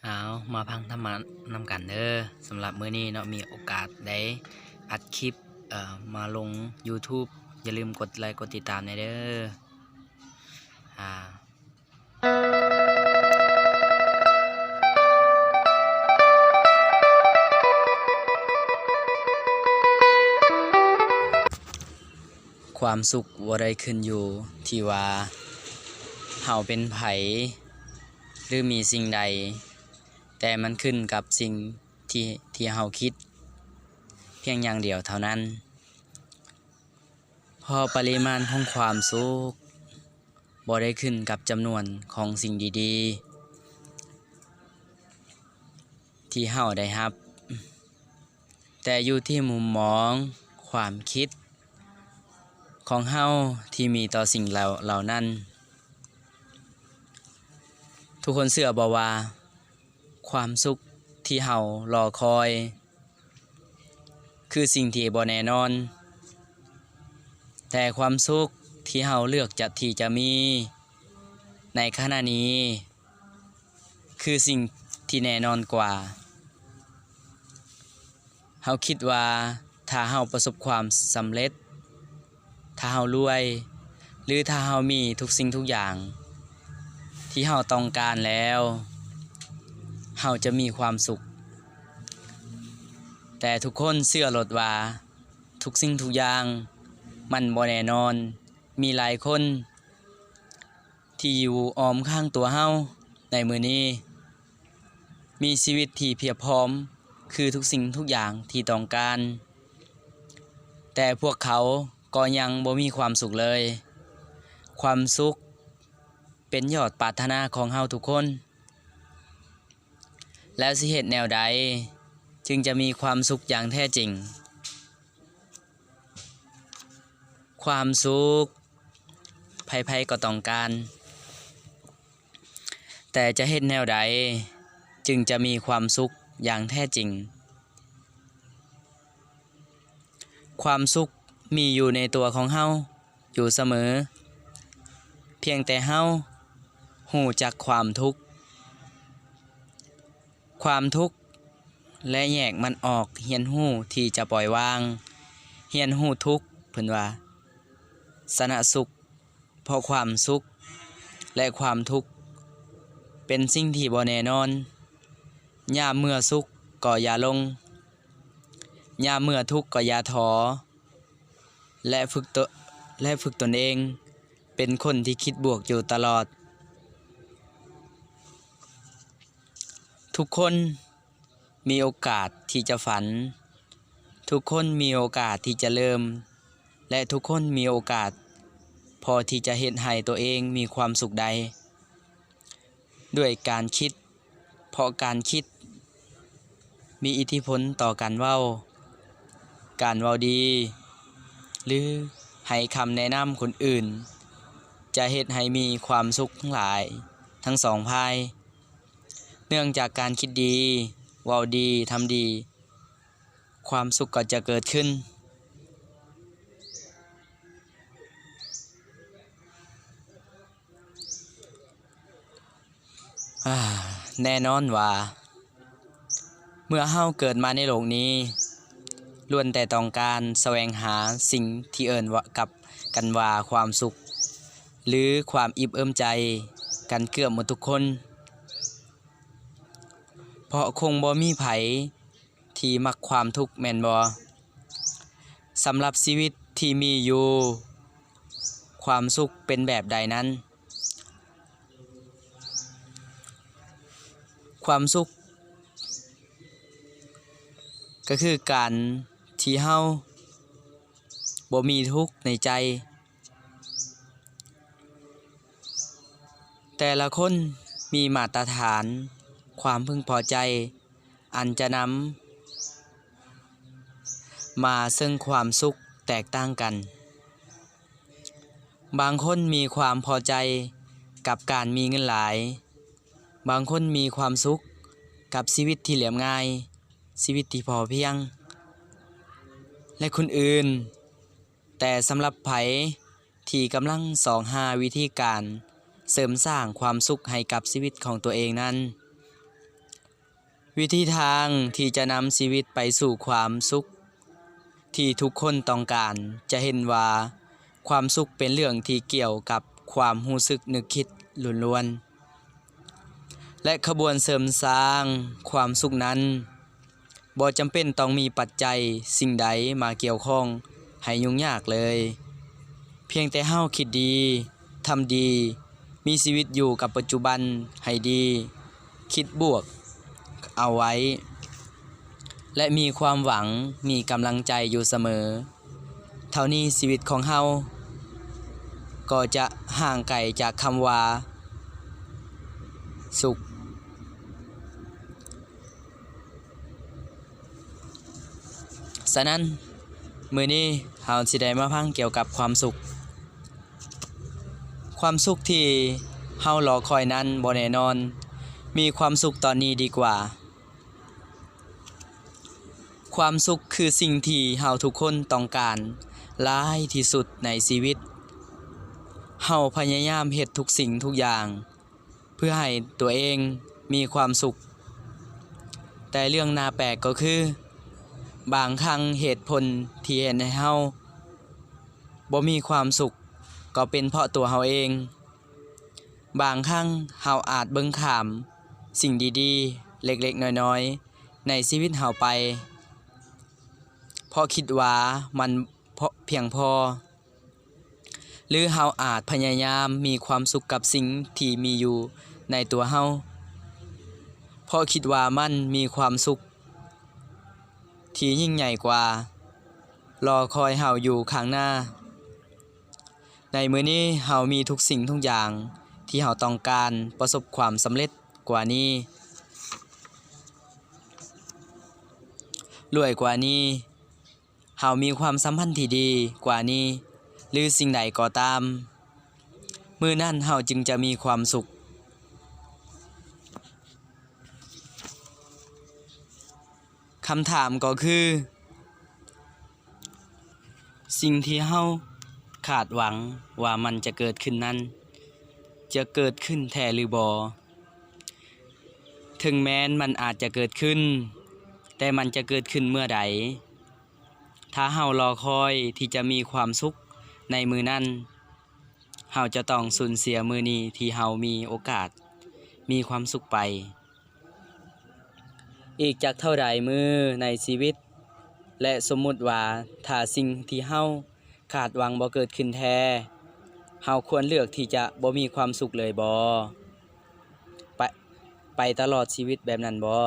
ເອົາ ມາຟັງທຳມະນຳກັນເດີ້. ສຳລັບມື້ນີ້ເນາະ ມີໂອກາດໄດ້ອັດຄລິບ ເອີ ມາລົງ YouTube ຢ່າລືມກົດໄລກົດຕິດຕາມແດ່ເດີ້. ອາ ຄວາມສຸກບໍ່ໄດ້ຂຶ້ນຢູ່ທີ່ວ່າເຮົາເປັນໃຜ ຫຼື ມີສິ່ງໃດ, ແຕ່ມັນຂຶ້ນກັບສິ່ງທີ່ ທີ່ເຮົາຄິດພຽງຢ່າງດຽວເທົ່ານັ້ນ. ເພາະປະລິມານຂອງຄວາມສຸກບໍ່ໄດ້ຂຶ້ນກັບຈຳນວນຂອງສິ່ງດີໆທີ່ເຮົາໄດ້ຮັບ, ແຕ່ຢູ່ທີ່ມຸມມອງ, ຄວາມຄິດຂອງເຮົາທີ່ມີຕໍ່ສິ່ງເຫຼົ່າ ເຫຼົ່ານັ້ນ. ທຸກຄົນເຊື່ອບໍ່ວ່າ ຄວາມສຸກທີ່ເຮົາລໍຄອຍ ຄືສິ່ງທີ່ບໍ່ແນ່ນອນ, ແຕ່ຄວາມສຸກທີ່ເຮົາເລືອກຈະ ທີ່ຈະມີໃນຂະນະນີ້ ຄືສິ່ງທີ່ແນ່ນອນກວ່າ. ເຮົາຄິດວ່າຖ້າເຮົາປະສົບຄວາມສຳເລັດ, ຖ້າເຮົາລວຍ ຫຼື ຖ້າເຮົາມີທຸກສິ່ງທຸກຢ່າງທີ່ເຮົາຕ້ອງການແລ້ວ, ເຮົາຈະມີຄວາມສຸກ. ແຕ່ທຸກຄົນເຊື່ອໂລດວ່າທຸກສິ່ງທຸກຢ່າງມັນບໍ່ແນ່ນອນ. ມີຫຼາຍຄົນທີ່ຢູ່ອ້ອມຂ້າງຕົວເຮົາໃນມື້ນີ້ ມີຊີວິດທີ່ພຽບພ້ອມຄືທຸກສິ່ງທຸກຢ່າງທີ່ຕ້ອງການ, ແຕ່ພວກເຂົາກໍຍັງບໍ່ມີຄວາມສຸກເລີຍ. ຄວາມສຸກເປັນຍອດປາດຖະໜາຂອງເຮົາທຸກຄົນ, ແລ້ວຊິເຮັດແນວໃດຈຶ່ງຈະມີຄວາມສຸກຢ່າງແທ້ຈິງ? ຄວາມສຸກໃຜໆກໍຕ້ອງການ, ແຕ່ຈະເຮັດແນວໃດຈຶ່ງຈະມີຄວາມສຸກຢ່າງແທ້ຈິງ? ຄວາມສຸກມີຢູ່ໃນຕົວຂອງເຮົາຢູ່ສະເໝີ, ພຽງແຕ່ເຮົາຮູ້ຈັກຄວາມທຸກ, ຄວາມທຸກ ແລະ ແຍກມັນອອກ, ຮຽນຮູ້ທີ່ຈະປ່ອຍວາງ, ຮຽນຮູ້ທຸກ, ເພິ່ນວ່າ ຊະນະສຸກ. ເພາະຄວາມສຸກ ແລະ ຄວາມທຸກເປັນສິ່ງທີ່ບໍ່ແນ່ນອນ. ຍາມເມື່ອສຸກກໍຢ່າຫຼົງ, ຍາມເມື່ອທຸກກໍຢ່າທໍ ແລະ ຝຶກໂຕ ແລະ ຝຶກຕົນເອງເປັນຄົນທີ່ຄິດບວກຢູ່ຕະຫຼອດ. ທຸກຄົນ ມີໂອກາດທີ່ຈະຝັນ, ທຸກຄົນມີໂອກາດທີ່ຈະເລີ່ມ ແລະ ທຸກຄົນມີໂອກາດພໍທີ່ຈະເຮັດໃຫ້ຕົວເອງມີຄວາມສຸກໄດ້ ດ້ວຍການຄິດ, ເພາະການຄິດມີອິດທິພົນຕໍ່ການເວົ້າ, ການເວົ້າດີ ຫຼື ໃຫ້ຄຳແນະນຳຄົນອື່ນ ຈະເຮັດໃຫ້ມີຄວາມສຸກທັງຫຼາຍ ທັງສອງຝ່າຍ. ເນື່ອງຈາກການຄິດດີ, ເວົ້າດີ, ທຳດີ, ຄວາມສຸກກໍຈະເກີດຂຶ້ນ. ອາ ແນ່ນອນວ່າ ເມື່ອເຮົາເກີດມາໃນໂລກນີ້ ລ້ວນແຕ່ຕ້ອງການສະແຫວງຫາສິ່ງທີ່ເອີ້ນວ່າ ກັບກັນວ່າຄວາມສຸກ ຫຼື ຄວາມອີ່ມເອີມໃຈກັນເກືອບໝົດທຸກຄົນ, ເພາະຄົງບໍ່ມີໃຜທີ່ມັກຄວາມທຸກ ແມ່ນບໍ່? ສຳລັບຊີວິດທີ່ມີຢູ່ ຄວາມສຸກເປັນແບບໃດນັ້ນ? ຄວາມສຸກກໍຄືການທີ່ເຮົາບໍ່ມີທຸກໃນໃຈ. ແຕ່ລະຄົນມີມາດຕະຖານຄວາມເພິ່ງພໍໃຈ ອັນຈະນຳມາເຊິ່ງຄວາມສຸກແຕກຕ່າງກັນ. ບາງຄົນມີຄວາມພໍໃຈກັບການມີເງິນຫຼາຍ, ບາງຄົນມີຄວາມສຸກກັບຊີວິດທີ່ລຽບງ່າຍ, ຊີວິດທີ່ພໍພຽງ ແລະ ຄົນອື່ນ. ແຕ່ສຳລັບໃຜທີ່ກຳລັງຊອກຫາວິທີການເສີມສ້າງຄວາມສຸກໃຫ້ກັບຊີວິດຂອງຕົວເອງນັ້ນ, ວິທີທາງທີ່ຈະນຳຊີວິດໄປສູ່ຄວາມສຸກທີ່ທຸກຄົນຕ້ອງການ ຈະເຫັນວ່າຄວາມສຸກເປັນເລື່ອງທີ່ກ່ຽວກັບຄວາມຮູ້ສຶກນຶກຄິດລ້ວນໆ ແລະ ຂະບວນເສີມສ້າງຄວາມສຸກນັ້ນ ບໍ່ຈຳເປັນຕ້ອງມີປັດໄຈສິ່ງໃດມາກ່ຽວຂ້ອງໃຫ້ຫຍຸ້ງຍາກເລີຍ. ພຽງແຕ່ເຮົາຄິດດີ, ທຳດີ, ມີຊີວິດຢູ່ກັບປັດຈຸບັນໃຫ້ດີ, ຄິດບວກເອົາໄວ້ ແລະ ມີຄວາມຫວັງ, ມີກຳລັງໃຈຢູ່ສະເໝີ, ເທົ່ານີ້ຊີວິດຂອງເຮົາກໍຈະຫ່າງໄກຈາກຄຳວ່າສຸກ. ສະນັ້ນ, ມື້ນີ້ເຮົາຊິໄດ້ມາຟັງກ່ຽວກັບຄວາມສຸກ. ຄວາມສຸກທີ່ເຮົາລໍຄອຍນັ້ນບໍ່ແນ່ນອນ. ມີຄວາມສຸກຕອນນີ້ດີກວ່າ. ຄວາມສຸກຄືສິ່ງທີ່ເຮົາທຸກຄົນຕ້ອງການຫຼາຍທີ່ສຸດໃນຊີວິດ. ເຮົາພະຍາຍາມເຮັດທຸກສິ່ງທຸກຢ່າງ ເພື່ອໃຫ້ຕົວເອງມີຄວາມສຸກ. ແຕ່ເລື່ອງໜ້າແປກກໍຄື, ບາງຄັ້ງເຫດຜົນທີ່ເຮັດໃຫ້ເຮົາບໍ່ມີຄວາມສຸກ ກໍເປັນເພາະຕົວເຮົາເອງ. ບາງຄັ້ງເຮົາອາດເບິ່ງຂ້າມສິ່ງດີໆ ເລັກໆນ້ອຍໆໃນຊີວິດເຮົາໄປ ເພາະຄິດວ່າມັນ ພຽງພໍ. ຫຼືເຮົາອາດພະຍາຍາມມີຄວາມສຸກກັບສິ່ງທີ່ມີຢູ່ໃນຕົວເຮົາ ເພາະຄິດວ່າມັນມີຄວາມສຸກທີ່ຍິ່ງໃຫຍ່ກວ່າ ລໍຄອຍເຮົາຢູ່ຂ້າງໜ້າ. ໃນມື້ນີ້ເຮົາມີທຸກສິ່ງທຸກຢ່າງທີ່ເຮົາຕ້ອງການ, ປະສົບຄວາມສຳເລັດກວ່ານີ້, ລວຍກວ່ານີ້, ເຮົາມີຄວາມສຳພັນທີ່ດີກວ່ານີ້ ຫຼືສິ່ງໃດກໍຕາມ, ມື້ນັ້ນເຮົາຈຶ່ງຈະມີຄວາມສຸກ. ຄຳຖາມກໍຄື, ສິ່ງທີ່ເຮົາຄາດຫວັງວ່າມັນຈະເກີດຂຶ້ນນັ້ນ ຈະເກີດຂຶ້ນແທ້ຫຼືບໍ່? ເຖິງແມ່ນມັນອາດຈະເກີດຂຶ້ນ, ແຕ່ມັນຈະເກີດຂຶ້ນເມື່ອໃດ? ຖ້າເຮົາລໍຄອຍທີ່ຈະມີຄວາມສຸກໃນມື້ນັ້ນ, ເຮົາຈະຕ້ອງສູນເສຍມື້ນີ້ທີ່ເຮົາມີໂອກາດມີຄວາມສຸກໄປ. ອີກຈັກເທົ່າໃດມື້ໃນຊີວິດ, ແລະ ສົມມຸດວ່າຖ້າສິ່ງທີ່ເຮົາຄາດຫວັງບໍ່ເກີດຂຶ້ນແທ້, ເຮົາຄວນເລືອກທີ່ຈະບໍ່ມີຄວາມສຸກເລີຍບໍ? ໄປ, ໄປຕະຫຼອດຊີວິດແບບນັ້ນບໍ?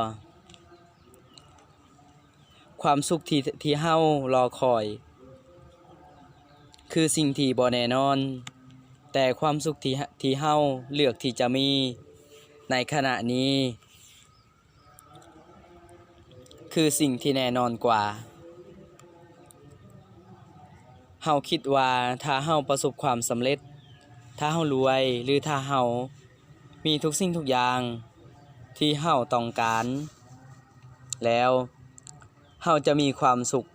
ຄວາມສຸກທີ່, ທີ່ເຮົາລໍຄອຍ ຄືສິ່ງທີ່ບໍ່ແນ່ນອນ, ແຕ່ຄວາມສຸກທີ່, ທີ່ເຮົາເລືອກທີ່ຈະມີໃນຂະນະນີ້ ຄືສິ່ງທີ່ແນ່ນອນກວ່າ. ເຮົາຄິດວ່າຖ້າເຮົາປະສົບຄວາມສຳເລັດ, ຖ້າເຮົາລວຍ ຫຼື ຖ້າເຮົາ ມີທຸກສິ່ງທຸກຢ່າງທີ່ເຮົາຕ້ອງການແລ້ວ, ເຮົາຈະມີຄວາມສຸກ.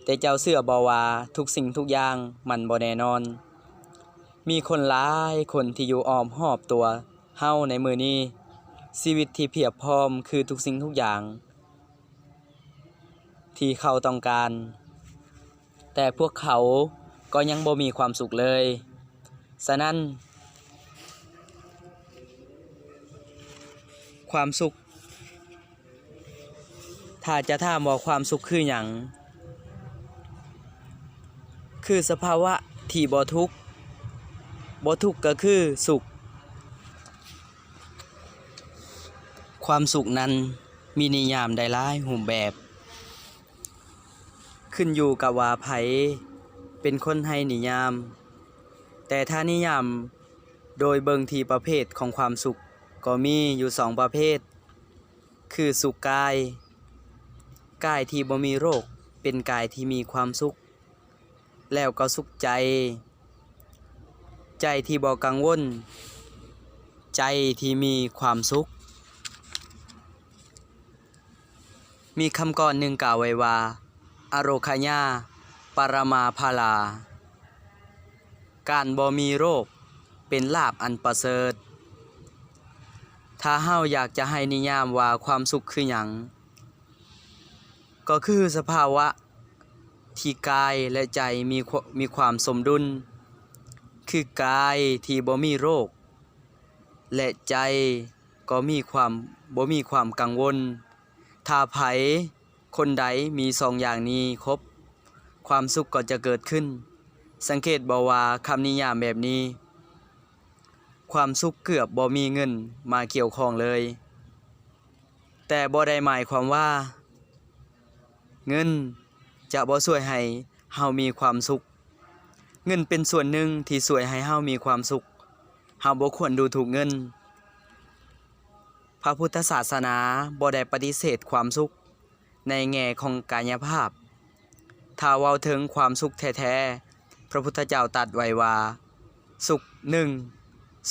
ແຕ່ເຈົ້າເຊື່ອບໍ່ວ່າທຸກສິ່ງທຸກຢ່າງມັນບໍ່ແນ່ນອນ? ມີຄົນຫຼາຍຄົນທີ່ຢູ່ອ້ອມຮອບຕົວເຮົາໃນມື້ນີ້, ຊີວິດທີ່ພຽບພ້ອມຄືທຸກສິ່ງທຸກຢ່າງທີ່ເຂົາຕ້ອງການ. ແຕ່ພວກເຂົາກໍຍັງບໍ່ມີຄວາມສຸກເລີຍ. ສະນັ້ນ, ຄວາມສຸກ, ຖ້າຈະຖາມວ່າຄວາມສຸກຄືຫຍັງ? ຄືສະພາວະທີ່ບໍ່ທຸກ. ບໍ່ທຸກກໍຄືສຸກ. ຄວາມສຸກນັ້ນມີນິຍາມໄດ້ຫຼາຍຮູບແບບ. ຂຶ້ນຢູ່ກັບວ່າໃຜເປັນຄົນໃຫ້ນິຍາມ, ແຕ່ຖ້ານິຍາມໂດຍເບິ່ງທີ່ປະເພດຂອງຄວາມສຸກ ກໍມີຢູ່ສອງປະເພດ, ຄືສຸກກາຍ, ກາຍທີ່ບໍ່ມີໂລກ ເປັນກາຍທີ່ມີຄວາມສຸກ ແລ້ວກໍສຸກໃຈ, ໃຈທີ່ບໍ່ກັງວົນ, ໃຈທີ່ມີຄວາມສຸກ. ມີຄຳກອນໜຶ່ງກ່າວໄວ້ວ່າ, ອະໂຣຄະຍາ ປະຣະມາພາລາ, ການບໍ່ມີໂລກເປັນລາບອັນປະເສີດ. ຖ້າເຮົາຢາກຈະໃຫ້ນິຍາມວ່າຄວາມສຸກຄືຫຍັງ, ກໍຄືສະພາວະທີ່ກາຍ ແລະ ໃຈມີຄວາມ ມີຄວາມສົມດຸນ, ຄືກາຍທີ່ບໍ່ມີໂລກ ແລະ ໃຈກໍມີຄວາມ ບໍ່ມີຄວາມກັງວົນ. ຖ້າໃຜຄົນໃດມີສອງຢ່າງນີ້ຄົບ, ຄວາມສຸກກໍຈະເກີດຂຶ້ນ. ສັງເກດບໍ່ວ່າຄຳນິຍາມແບບນີ້, ຄວາມສຸກເກືອບບໍ່ມີເງິນມາກ່ຽວຂ້ອງເລີຍ. ແຕ່ບໍ່ໄດ້ໝາຍຄວາມວ່າເງິນຈະບໍ່ຊ່ວຍໃຫ້ເຮົາມີຄວາມສຸກ. ເງິນເປັນສ່ວນໜຶ່ງທີ່ຊ່ວຍໃຫ້ເຮົາມີຄວາມສຸກ. ເຮົາບໍ່ຄວນດູຖູກເງິນ. ພະພຸດທະສາສະໜາບໍ່ໄດ້ປະຕິເສດຄວາມສຸກໃນແງ່ຂອງກາຍະພາບ. ຖ້າເວົ້າເຖິງຄວາມສຸກແທ້ໆ, ພະພຸດທະເຈົ້າຕັດໄວ້ວ່າ ສຸກ ໜຶ່ງ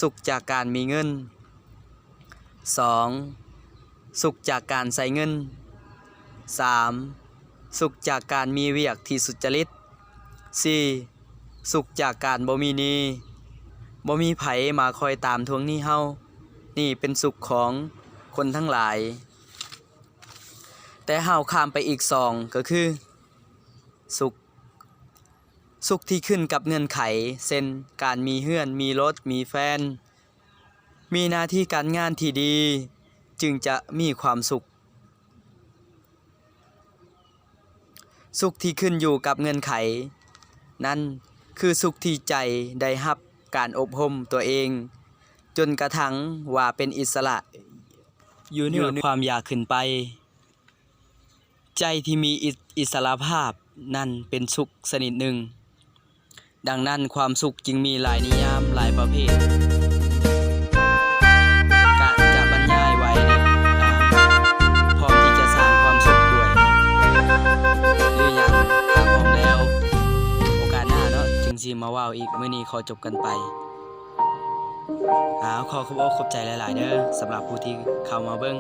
ສຸກຈາກການມີເງິນ, ສອງ ສຸກຈາກການໃຊ້ເງິນ, ສາມ ສຸກຈາກການມີວຽກທີ່ສຸດຈະລິດ, ສີ່ ສຸກຈາກການບໍ່ມີໜີ້, ບໍ່ມີໃຜມາຄອຍຕາມທວງໜີ້ເຮົາ. ນີ້ເປັນສຸກຂອງຄົນທັງຫຼາຍ. ແຕ່ເຮົາຂ້າມໄປອີກສອງ ກໍຄື ສຸກ ສຸກທີ່ຂຶ້ນກັບເງື່ອນໄຂ ເຊັ່ນ ການມີເຮືອນ, ມີລົດ, ມີແຟນ, ມີໜ້າທີ່ການງານທີ່ດີ, ຈຶ່ງຈະມີຄວາມສຸກ. ສຸກທີ່ຂຶ້ນຢູ່ກັບເງື່ອນໄຂນັ້ນ ຄືສຸກທີ່ໃຈໄດ້ຮັບການອົບຮົມຕົວເອງ ຈົນກະທັ່ງວ່າເປັນອິດສະຫຼະ ຢູ່ເໜືອຄວາມຢາກຂຶ້ນໄປ. ໃຈທີ່ມີອິດ ອິດສະຫຼະພາບນັ້ນເປັນສຸກຊະນິດໜຶ່ງ. ດັ່ງນັ້ນ, ຄວາມສຸກຈຶ່ງມີຫຼາຍນິຍາມ, ຫຼາຍປະເພດ. ກະຈະບັນຍາຍໄວ້ເດ້, ອາ, ພ້ອມທີ່ຈະສ້າງຄວາມສຸກດ້ວຍ ຫຼື ຫຍັງ. ຖ້າພ້ອມແລ້ວ, ໂອກາດໜ້າເນາະ, ຈຶ່ງຊິມາເວົ້າອີກ. ມື້ນີ້ຂໍຈົບກັນໄປ. ອາ, ຂໍຂອບອົກຂອບໃຈຫຼາຍໆເດີ, ສຳລັບຜູ້ທີ່ເຂົ້າມາເບິ່ງ.